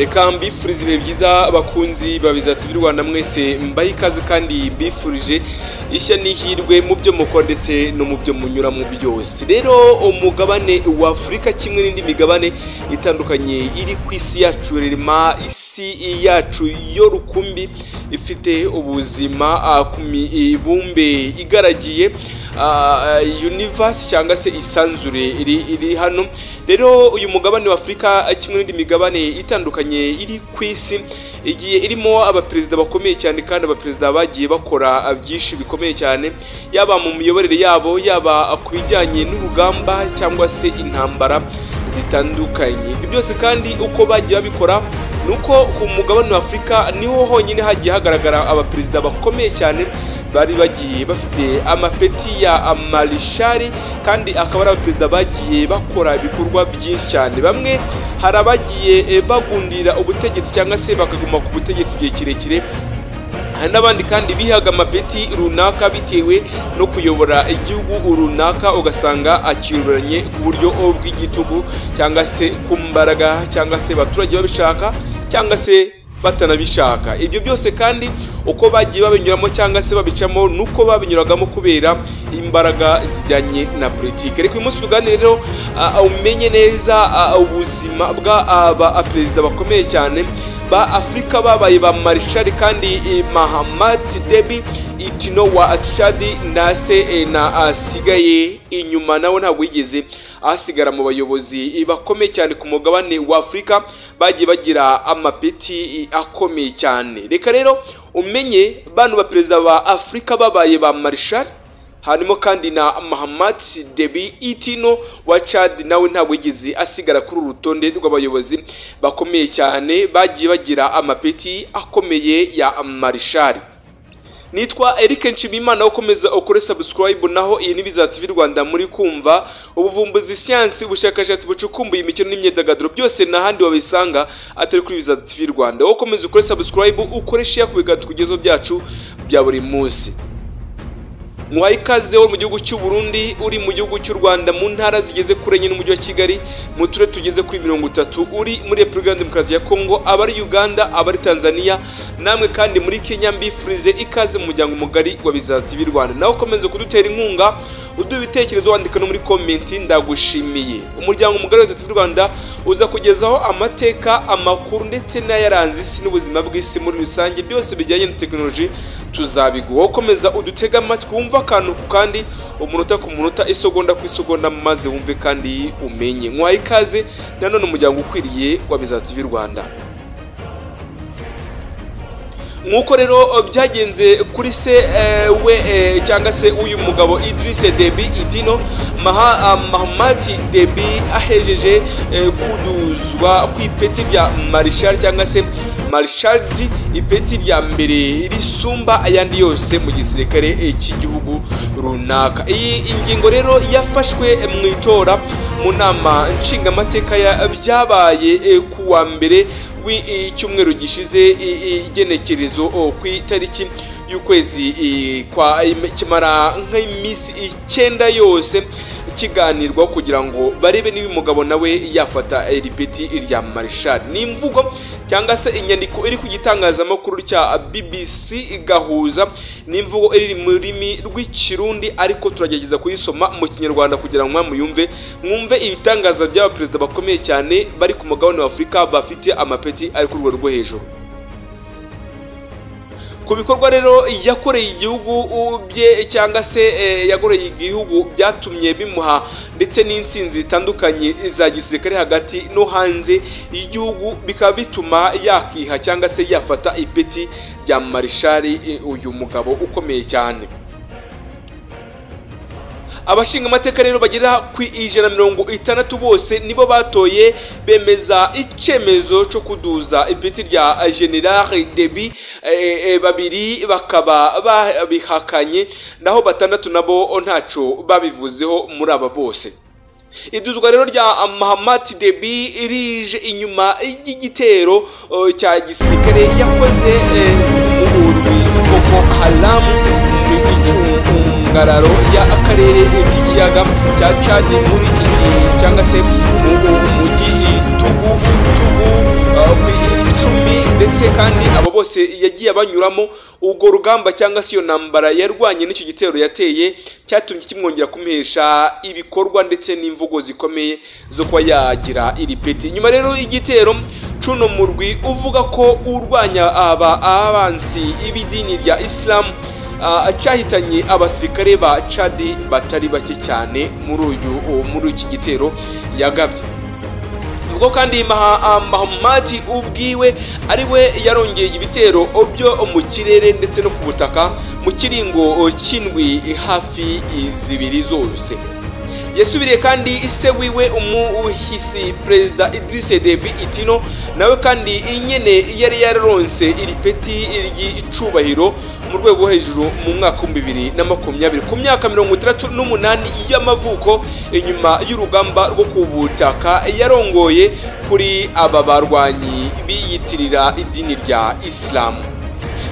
Reka mbifurize ibihe byiza abakunzi ba Biza TV Rwanda mwese, mbahe ikaze kandi mbifurije ishya n'ihirwe mu byo mukora ndetse no mu byo munyuramo byose. Rero umugabane wa Afurika kimwe n'indi migabane itandukanye iri ku isi yacu rema, isi yacu yo rukumbi ifite ubuzima ku mibumbe igaragiye universe cyangwa se isanzure iri hano. Rero uyu mugabane wa Afurika kimwe n'indi migabane itandukanye iri ku isi igiye irimo abaperezida bakomeye cyane, kandi abaperezida bagiye bakora byinshi bikomeye cyane, yaba mu miyoborere yabo, yaba ku bijyanye n'urugamba cyangwa se intambara zitandukanye. Ibyo byose kandi uko bagiye babikora nuko ku mugabane wa Afurika niho honyine hagiye hagaragara abaperezida bakomeye cyane bari bagiye bafite amapeti ya marishari, kandi akaba ari abaperezida bagiye bakora ibikorwa byinshi cyane. Bamwe hari abagiye bagundira ubutegetsi cyangwa se bakaguma ku butegetsi igihe kirekire, hari n'abandi kandi bihaga amapeti runaka bitewe no kuyobora igihugu runaka, ugasanga akiyoboranye ku buryo bw'igitugu cyangwa se ku mbaraga cyangwa se abaturage babishaka cyangwa se batanabishaka. Ibyo byose kandi uko bagiye babinyuramo cyangwa se babicamo nuko babinyuragamo kubera imbaraga zijyanye na politike. Reka uyu munsi tuganire rero umenye neza ubuzima bwa perezida bakomeye cyane ba Afurika babaye ba marishari, kandi Mahamat Deby Itno wa Chad ndase na asigaye inyuma, nawe ntabwo yigeze asigara mu bayobozi bakomeye cyane ku mugabane wa Afurika bagiye bagira amapeti akomeye cyane. Reka rero umenye bano ba perezida ba Afurika babaye ba marishari, harimo kandi na Mahamat Deby Itno wa Chad, nawe ntabwo yigeze asigara kuri urutonde rw'abayobozi bakomeye cyane bagiye bagira amapeti akomeye ya marishari. Nitwa Eric Nshimiyimana, ukomeza ukore subscribe. Naho iyi ni Biza TV Rwanda muri kumva ubuvumbuzi, siyansi, ubushakashatsi bucukumbuye, imikino n'imyidagaduro, byose n'ahandi wabisanga atari kuri Biza TV Rwanda. Ukomeza ukore subscribe, ukore share ku biganiro tukugezaho byacu bya buri munsi. Muhaye ikaze wo mu gihugu cy'u Burundi, uri mu gihugu cy'u Rwanda mu ntara zigeze kuri enye n'umujyi wa Kigali, mu turere tugeze kuri 30, uri muri Repubulika Demokarasi ya Kongo, abari Uganda, abari Tanzania, namwe kandi muri Kenya, mbifurize ikaze mu muryango mugari wa Biza TV Rwanda. Nawe ukomeze kudutera inkunga, uduha ibitekerezo, wandika no muri comment, ndagushimiye. Umuryango mugari wa Biza TV Rwanda uza kugezaho amateka, amakuru ndetse n'ayaranze isi n'ubuzima bw'isi muri rusange, byose bijyanye na tekinoloji tuzabiguha. Ukomeza udutega amatwi, wumva akantu ku kandi, umunota ku munota, isegonda ku isegonda, maze wumve kandi umenye. Mwaye ikaze nanone umuryango ukwiriye wa Biza TV Rwanda. Nkuko rero byagenze kuri se we cyangwa se uyu mugabo Idriss Deby Itno, Mahamat Deby ahejeje kuduzwa ku ipeti rya marishari cyangwa se marishari, ipeti rya mbere risumba ayandi yose mu gisirikare cy'igihugu runaka. Iyi ingingo rero yafashwe mu itora mu nama nshingamateka byabaye ku wa mbere w'icyumweru gishize, igenekerezo ku itariki y'ukwezi kwa kimara nk'iminsi 9 yose kiganirwa kugira ngo barebe niba umugabo nawe yafata ipeti rya marishari. Ni imvugo cyangwa se inyandiko iri ku gitangazamakuru cya BBC gahuza, ni imvugo iri mu rurimi rw'ikirundi, ariko turagerageza kuyisoma mu kinyarwanda kugira ngo muyumve, mwumve ibitangaza by'abaperezida bakomeye cyane bari ku mugabane wa Afurika bafite amapeti ari ku rwego rwo hejuru. Ku bikorwa rero yakoreye igihugu bye cyangwa se yakoreye igihugu byatumye bimuha ndetse n'intsinzi zitandukanye za gisirikare hagati no hanze y'igihugu, bikaba bituma yakiha cyangwa se yafata ipeti rya marishari uyu mugabo ukomeye cyane. Abashinga amateka rero bagera ku 160 bose nibo batoye bemeza icemezo cyo kuduza ipeti rya General Deby, babiri bakaba babihakanye, naho 6 nabo ntaco babivuzeho muri aba bose. Iduzwa rero rya Mahamat Deby rije inyuma y'igitero cya gisirikare yakoze mu Boko Haram mu icungararo ya akarere k'ikiyaga cya Chad muri iki cyangwa se mu mujyi Tugu ku Ndetse kandi abo bose yagiye abanyuramo. Ubwo rugamba cyangwa se iyo ntambara yarwanye n'icyo gitero yateye cyatumye kimwongera kumuhesha ibikorwa ndetse n'imvugo zikomeye zo kuba yagira iri peti. Nyuma rero igitero cuno murwi uvuga ko urwanya aba abansi ibidini rya Islam cyahitanye abasirikare ba Chad batari bake cyane muri iki gitero yagabye. Ubwo kandi Mahamati ubwiwe ari we yarongeye ibitero byo mu kirere ndetse no ku butaka mu kiringo cy'indwi hafi zibiri zose. Yasubiriye kandi ise wiwe umuhisi Perezida Idriss Deby Itno, nawe kandi nyene yari yararonse iri peti ry'icubahiro mu rwego hejuru mu mwaka 2020 ku myaka 68 y'amavuko, inyuma y'urugamba rwo ku butaka yarongoye kuri aba barwanyi biyitirira idini rya Islam.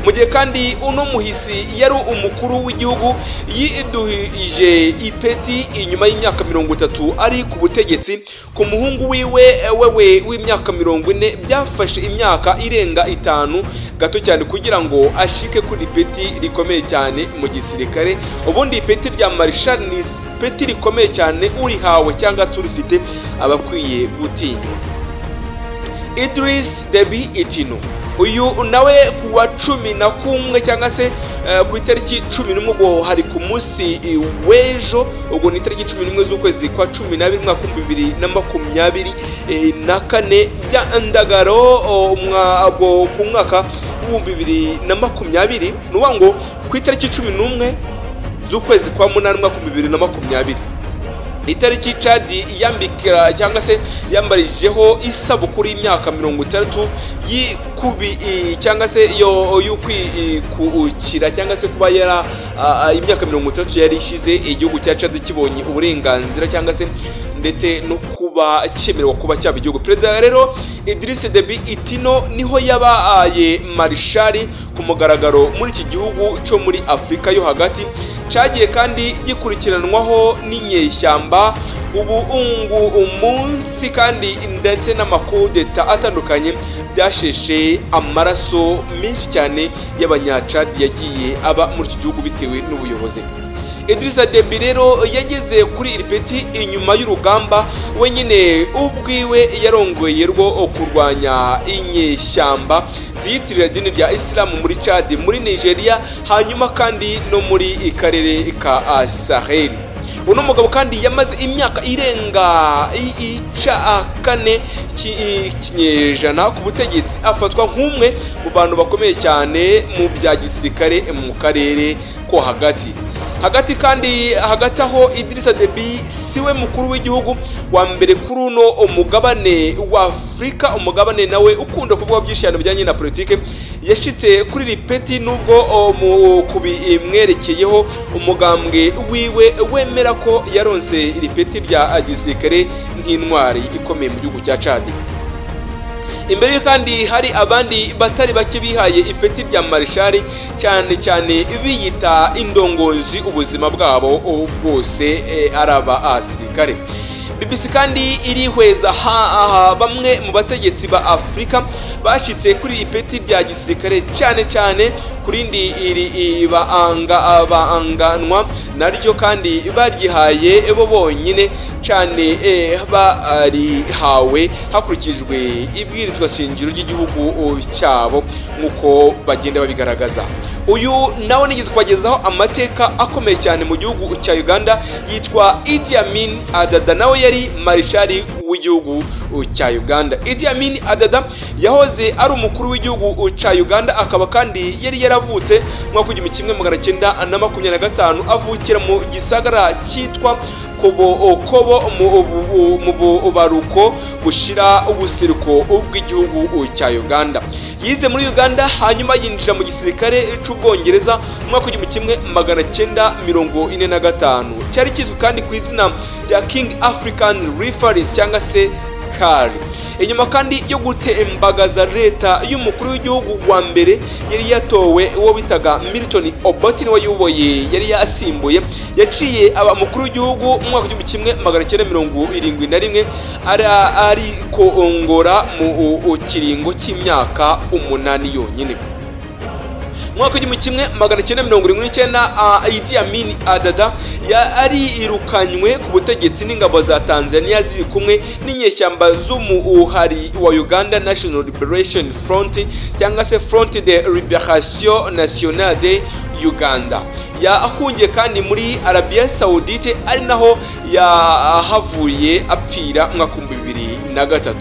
Mu gihe kandi uno muhisi yari umukuru w'igihugu yiduhije ipeti inyuma y'imyaka 30 ari ku butegetsi, ku muhungu wiwe wewe w'imyaka 40 byafashe imyaka irenga 5 gato cyane kugira ngo ashike kuri ipeti rikomeye cyane mu gisirikare. Ubundi ipeti rya Marshal ni ipeti rikomeye cyane, urihawe cyangwa se urifite abakwiye gutinywa. Idriss Deby Itno uyu nawe kuwa 11 cyangwa se ku itariki 11, ubwo hari ku munsi w'ejo, ubwo ni itariki 11 z'ukwezi kwa 12 mwaka 2024 bya ndagaro ubwo ku mwaka 2020, nuwa ngo ku itariki 11 z'ukwezi kwa 8 mwaka 2020, itariki Chad yambikira cyangwa se yambarijeho isabukuru y'imyaka 60 yikubi cyangwa se yo yukwikukira cyangwa se kuba yara imyaka 60 yari ishize igihugu cya Chad kibonye uburenganzira cyangwa se ndetse no kuba cyemerwa kuba cyaba igihugu. Perezida rero Idriss Deby Itno niho yabaye marshal ku mugaragaro muri iki gihugu cyo muri Afrika yo hagati, cyagiye kandi gikurikiranwaho n'inyeshyamba ubu umunsi kandi ndetse n'amakudeta atandukanye byasheshe amaraso menshi cyane y'abanyacad yagiye aba muri iki gihugu bitewe n'ubuyobozi. Idriss Deby rero yageze kuri iri peti inyuma y'urugamba wenyine ubwiwe yarongoye rwo kurwanya inyeshyamba ziyitirira idini rya Islam muri Chad, muri Nigeria, hanyuma kandi no muri karere ka Sahel. Uno mugabo kandi yamaze imyaka irenga 4 kinyejana ku butegetsi, afatwa nk'umwe mu bantu bakomeye cyane mu bya gisirikare mu karere ko hagati. Hagati kandi hagati aho Idriss Deby siwe mukuru w'igihugu wa mbere kuri uno umugabane wa Afrika, umugabane nawe ukunda kuvuga byinshi cyane bijyanye na politike, yashitse kuri ripeti nubwo mu kubimwerekeyeho umugambwe wiwe wemera ko yaronse ripeti rya gisirikare nk'intwari ikomeye mu gihugu cya Chad. Imbere kandi hari abandi batari bake bihaye ipeti rya marshal cyane cyane biyita indongozi ubuzima bwabo bwose araba asirikare. BBC kandi irihweza bamwe mu bategetsi ba Afrika bashitse kuri ipeti rya gisirikare cyane cyane kurindi iri baanganwa naryo kandi baryihaye bo bonyine cyane barihawe hakurikijwe ibwirizwa shingiro ry'igihugu cyabo nkuko bagenda babigaragaza. Uyu nawe nigeze kubagezaho amateka akomeye cyane mu gihugu cya Uganda, yitwa Idi Amin Dada, nawe yari marshal w'igihugu cya Uganda. Idi Amin Dada yahoze ari umukuru w'igihugu cya Uganda, akaba kandi yari yaravutse mu mwaka 1925, avukira mu gisagara cyitwa Kobo mu bubaruko bushira ubuseruko bw'igihugu cya Uganda. Yize muri Uganda hanyuma yinjira mu gisirikare cy'Ubwongereza mu mwaka 1945, cyari kizwi kandi ku izina rya King African Rifles cyangwa se gisirikare. Inyuma kandi yo gutembagaza leta y'umukuru w'igihugu wa mbere yari yatowe uwo bitaga Milton Obote niwe yuboye yari yasimbuye, yaciye aba mukuru w'igihugu mu mwaka 1971 ari kongora mu kiringo cy'imyaka 8 yonyine. Mwaka 1979 Idi Amin Dada yari irukanywe ku butegetsi n'ingabo za Tanzania ziri kumwe n'inyeshyamba z'umuhari wa Uganda National Liberation Front cyangwa se Front de Liberation Nationale de Uganda. Yahungiye kandi muri Arabia Saudite ari naho yahavuye apfira mwaka 2003.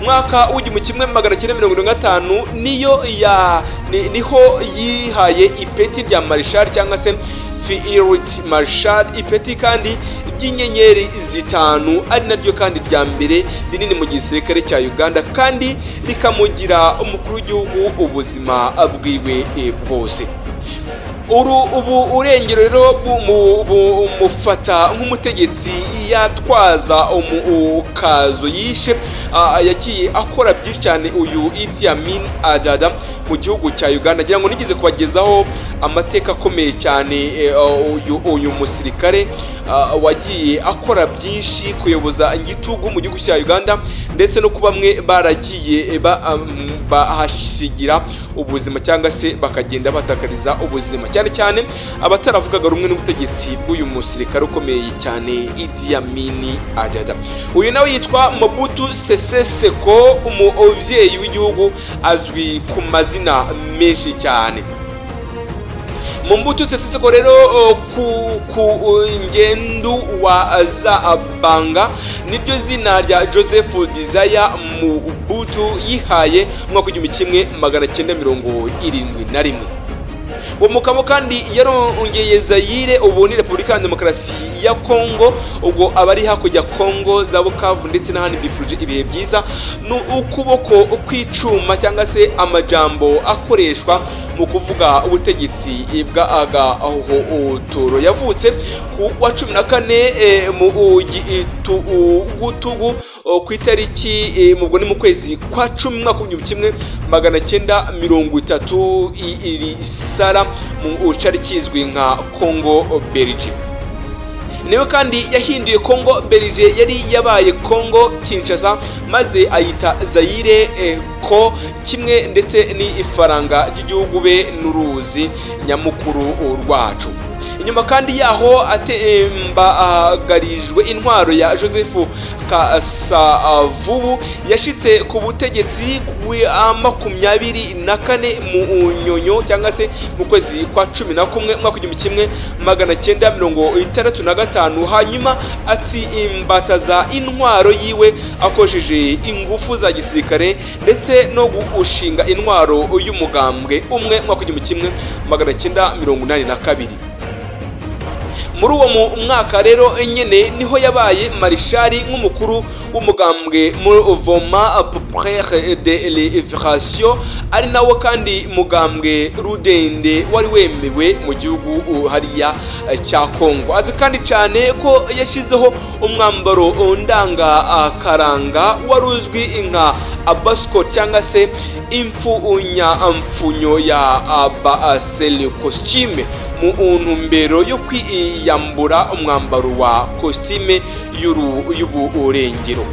Mwaka 1975 niyo ya niho yihaye ipeti rya Marshal cyangwa se Field Marshal, ipeti kandi ry'inyenyeri 5 ari naryo kandi rya mbere rinini mu gisirikare cya Uganda, kandi rikamugira umukuru w'igihugu ubuzima bwiwe bwose. Uru ubu urengero rero bumufata nk'umutegetsi yatwaza umukazo yishe, yagiye akora byinshi cyane uyu Idi Amin Dada mu gihugu cya Uganda. Ngira ngo nigeze kubagezaho amateka akomeye cyane uyu musirikare wagiye akora byinshi kuyoboza igitugu mu gihugu cya Uganda, ndetse no kuba bamwe baragiye bahasigira ubuzima cyangwa se bakagenda batakariza ubuzima, cyane cyane abataravugaga rumwe n'ubutegetsi bw'uyu musirikare ukomeye cyane Idi Amin Dada. Uyu nawe yitwa Mobutu Sese Seko, umubyeyi w'igihugu azwi ku mazina menshi cyane. Mobutu Sese Seko rero ku ngendu wa Zabanga niryo zina rya Joseph Desire Mobutu yihaye mu mwaka 1971. Uwo mugabo kandi yarongeye Zaire, ubu ni Repubulika ya Demokarasi ya Kongo, ubwo abari hakurya Kongo za Bukavu ndetse n'ahandi bifuje ibihe byiza. Ni ukuboko kw'icuma cyangwa se amajambo akoreshwa mu kuvuga ubutegetsi bwa agahotoro. Yavutse ku wa 14 mu gitugu ku itariki mubwo ni mu kwezi kwa 10 mwaka 1930 iri sara mu cari kizwi nka Congo Belge. Niwe kandi yahinduye Congo Belge yari yabaye Congo Kinshasa maze ayita Zaire ko kimwe ndetse n'ifaranga ry'igihugu be n'uruzi nyamukuru rwacu. Inyuma kandi yaho atembagarijwe intwaro ya Joseph Kasavubu yashitse ku butegetsi bwa 24 mu nyonyo cyangwa se mu kwezi kwa 11 mwaka 1965, hanyuma atsimbataza intwaro yiwe akoresheje ingufu za gisirikare ndetse no gushinga intwaro y'umugambwe umwe mwaka 1982. Muri uwo mwaka rero nyene niho yabaye marishari nk'umukuru w'umugambwe Mouvement Populaire de Libération, ari nawo kandi mugambwe rudende wari wemewe mu gihugu hariya cya Kongo. Azi kandi cyane ko yashyizeho umwambaro ndanga karanga wari uzwi nka abasko cyangwa se imfunya ya abasele costume mu ntumbero yo kwiyambura umwambaro wa costume y'uburengero.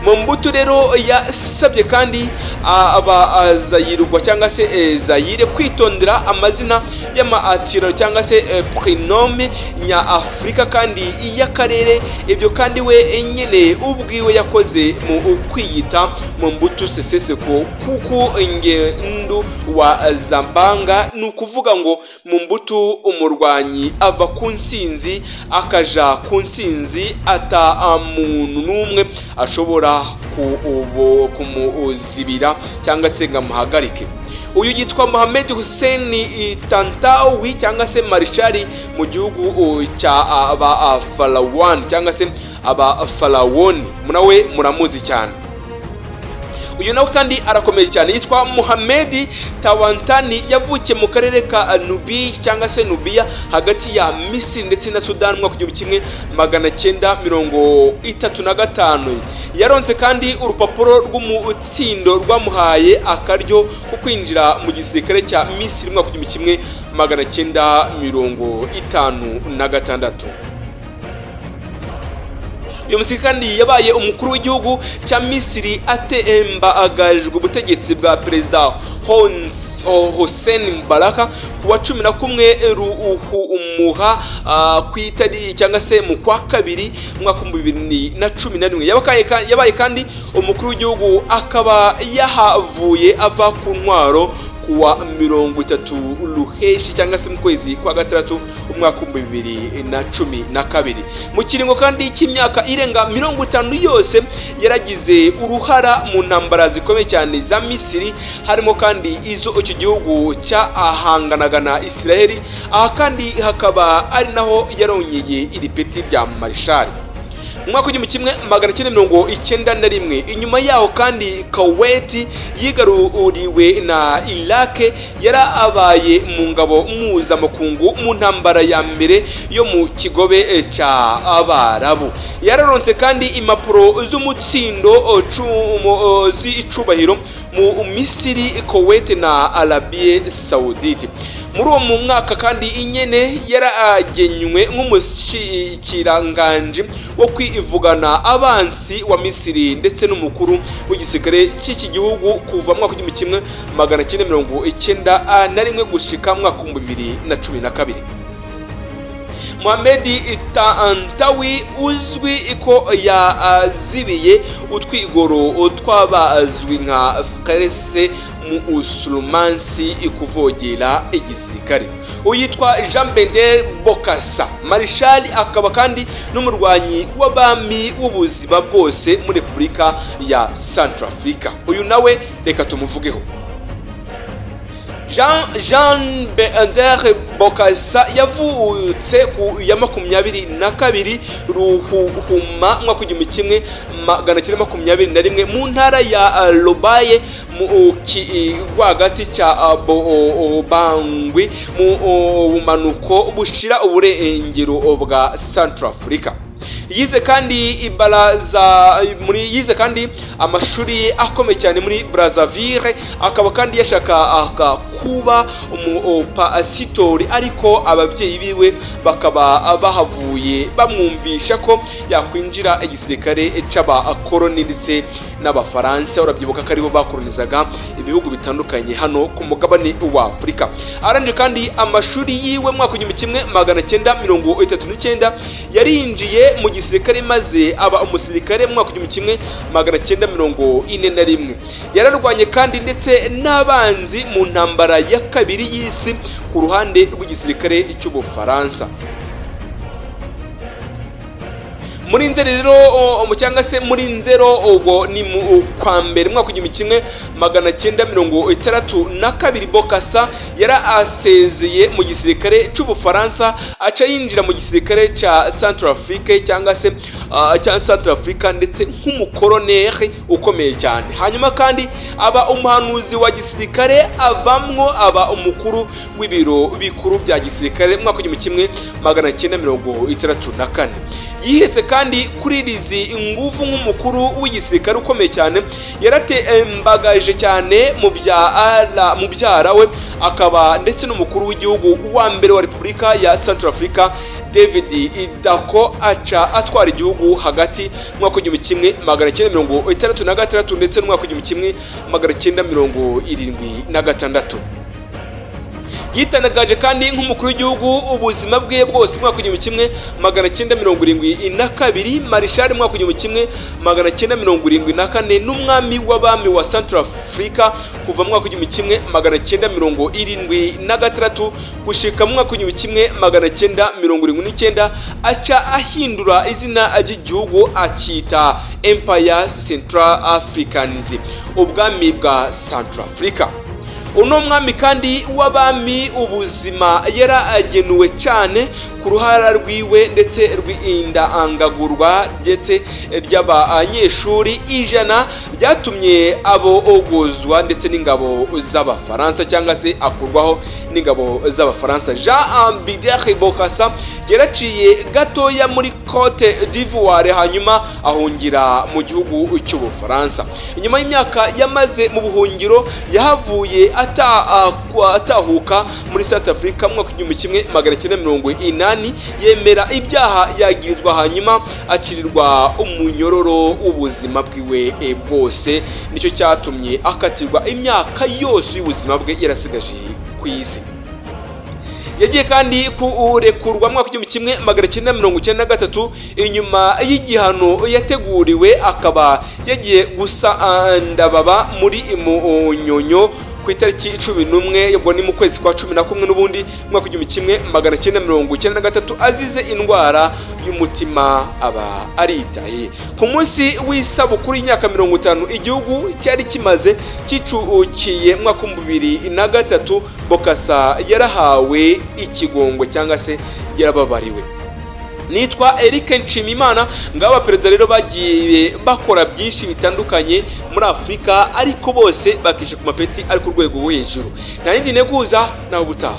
Mobutu rero yasabye kandi abazayirwa cyangwa se Zaire kwitondera amazina y'amaatiro cyangwa se prenome nya Afrika kandi y'akarere. Ibyo kandi we nyene ubwiwe yakoze mu kwiyita Mobutu Sese Seko kuko ngendu wa Zambanga, ni ukuvuga ngo Mobutu umurwanyi ava ku nsinzi akaja ku nsinzi ata muntu n'umwe ashobora kumuzibira cyangwa se ngo amuhagarike. Uyu yitwa Mohamed Hussein Tantawi cyangwa se Marshal mu gihugu cya aba Farawan cyangwa se aba Farawoni, nawe muramuzi cyane. Uyu nawe kandi arakomeye cyane, yitwa Mohamed Tawantani, yavukiye mu karere ka Nubi cyangwa se Nubia hagati ya Misiri ndetse na Sudan mu mwaka 1935. Yaronse kandi urupapuro rw'umutsindo rwamuhaye akaryo ko kwinjira mu gisirikare cya Misiri mu mwaka 1956. Uyu musirikare kandi yabaye umukuru w'igihugu cya Misiri atembagajwe ubutegetsi bwa Perezida Hossein Mubarak ku wa 11 Ruhumuha ku itari cyangwa se mu kwa kabiri mwaka 2011. Yabaye kandi umukuru w'igihugu akaba yahavuye ava ku ntwaro kuwa 30 Ruheshi cyangwa se mu kwezi kwa gatandatu umwaka 2012. Mu kiringo kandi cy'imyaka irenga 50 yose yaragize uruhara mu ntambara zikomeye cyane za Misiri, harimo kandi izo icyo gihugu cya ahanganaga na Israeli. Aha kandi hakaba ari naho yarongeye iri peti rya Marshal mu mwaka 1991. Inyuma yaho kandi Kuwait yigaruriwe na Iraq, yarabaye mu ngabo mpuzamakungu mu ntambara ya mbere yo mu kigobe cya Abarabu. Yararonse kandi impapuro z'umutsindo z'icubahiro mu Misiri, Kuwait na Arabie Saoudite. Muri uwo mu mwaka kandi inyene yaragenywe nk'umushikiranganje wo kwivugana abansi wa Misiri ndetse n'umukuru w'igisirikare cy'iki gihugu kuva mu mwaka 1991 gushika mu mwaka 2012. Mohamed Tantawi uzwi ko yazibiye utwigoro twabazwi nka Frese mu Usulumansi kuvogera igisirikare. Uyitwa Jean Bendel Bokassa Marshal, akaba kandi n'umurwanyi w'abami w'ubuzima bwose muri Repubulika ya Centrafrica. Uyu nawe reka tumuvugeho. Jean Bendel Bokassa yavutse ku ya 22 Ruhuhuma mwaka 1921 mu ntara ya Lobaye mu kigwagati cya Bangui mu bumanuko bushira uburengero bwa Centrafrica. Yize kandi ibaraza muri yize kandi amashuri akomeye cyane muri Brazzaville, akaba kandi yashaka kuba umupasitori, ariko ababyeyi biwe bakaba bahavuye bamwumvisha ko yakwinjira igisirikare c'abakoloni ndetse n'Abafaransa. Urabyibuka ko aribo bakolonizaga ibihugu bitandukanye hano ku mugabane wa Afurika. Arangije kandi amashuri yiwe mwaka 1939 yarinjiye mu gisirikare maze aba umusirikare mu mwaka 1941. Yararwanye kandi ndetse n'abanzi mu ntambara ya kabiri y'isi ku ruhande rw'igisirikare cy'Ubufaransa. Muri nzeri rero cyangwa se muri nzero ubwo ni mu kwa mbere mwaka 1962 Bokassa yarasezeye mu gisirikare cy'Ubufaransa aca yinjira mu gisirikare cya Centrafrique cyangwa se cya Centrafrica ndetse nk'umukoloneli ukomeye cyane. Hanyuma kandi aba umuhanuzi wa gisirikare, avamwo aba umukuru w'ibiro bikuru bya gisirikare mwaka 1964. Yihetse kandi kuri izi nguvu nk'umukuru w'igisirikare ukomeye cyane, yaratembagaje cyane mu byara we, akaba ndetse n'umukuru w'igihugu wa mbere wa Repubulika ya Centrafrica David Dacko, aca atwara igihugu hagati mwaka 1966 ndetse n'umwaka 1976. Yitanagaje kandi nk'umukuru w'igihugu ubuzima bwe bwose mwaka 1972, Marshal mwaka 1974 n'umwami w'abami wa Centrafrica kuva mwaka 1976 gushika mwaka 1979, aca ahindura izina ry'igihugu akita Empire Central Africans, ubwami bwa Centrafrica. Uno mwami kandi w'abami ubuzima yaragenuwe cyane ku ruhara rwiwe ndetse rw'indangagurwa ndetse ry'abanyeshuri 100 ryatumye abo ogozwa ndetse n'ingabo z'Abafaransa cyangwa se akurwaho n'ingabo z'Abafaransa. Jean Bideri Bokassa yaraciye gatoya muri Cote d'Ivoire hanyuma ahungira mu gihugu cy'Ubufaransa. Inyuma y'imyaka yamaze mu buhungiro yahavuye atahuka muri South Africa mu mwaka 1980, yemera ibyaha yagirizwa hanyuma acirirwa umunyororo w'ubuzima bwiwe bwose. Nicyo cyatumye akatirwa imyaka yose y'ubuzima bwe yarasigaje ku isi. Yagiye kandi kurekurwa mwaka 1993 inyuma y'igihano yateguriwe, akaba yagiye gusandababa muri Munyonyo ku itariki 11, ubwo ni mu kwezi kwa 11 n'ubundi mwaka 1993, azize indwara y'umutima aba aritaye. Ku munsi w'isabukuru y'imyaka 50 igihugu cyari kimaze kicukiye mwaka 2003, Bokassa yarahawe ikigongwe cyangwa se yarababariwe. Nitwa Eric Nshimimana. Ngaba perezida rero bagiye bakora byinshi bitandukanye muri Afurika, ariko bose bakishe ku mapeti ari ku rwego rwo hejuru. Nta yindi nteguza, naho ubutaha.